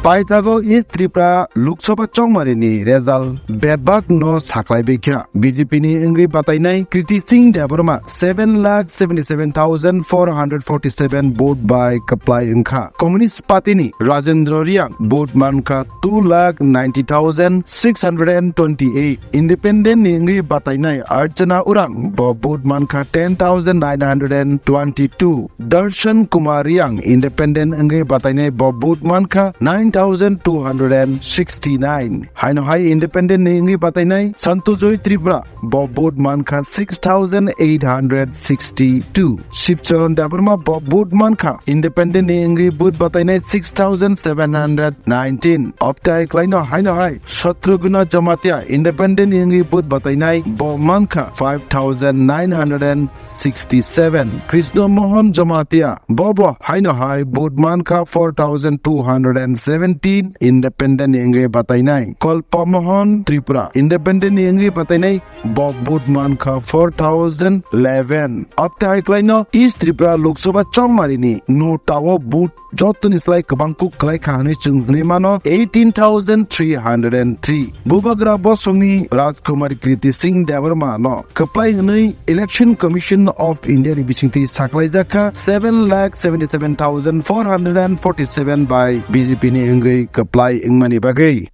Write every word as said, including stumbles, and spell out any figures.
Paithago East Tripura Lok Sabha chongmarini result bebak no saklai baikha. B J P ni wngwi batainai Kriti Singh Debbarma seven lakh seventy seven thousand four hundred forty seven vote bai kwplai wngkha. Communist Party ni Rajendra Reang vote mankha two lakh ninety thousand six hundred and twenty eight. Independent ni wngwi batainai Archana Urang bo vote mankha ten thousand nine hundred and twenty two. Darshan Kumar Reang independent wngwi batainai bo vote mankha nine thousand two hundred and sixty nine. Haino hai independent ni wngwi batainai Santojoy Tripura bo vote mankha six thousand eight hundred sixty two. Shivcharan Debbarma bo vote mankha independent ni wngwi vote batainai six thousand seven hundred nineteen. Obtai klaino haino hai Shatruguna Jamatia independent ni wngwi vote batainai bo mankha five thousand nine hundred and sixty seven. Krishna Mohan Jamatia bobo haino hai vote mankha four thousand two hundred and seventeen independent ni wngwi batainai. Kalpa Mohan Tripura independent ni wngwi batainai bo vote mankha four thousand eleven. Obtai klaino East Tripura Lok Sabha chongmarini no tao vote jotoni slai kwbang kuk kwlai kha hwnwi chwng hwnwi mano eighteen thousand three hundred and three. Bubagra bosongni Rajkumari Kriti Singh Debbarma no kwplai hwnwi Election Commission of India ni bisingtwi saklaijak kha seven lakh seventy seven thousand four hundred and forty seven bai B J P ni wngwi kwplai wngmani bagwi.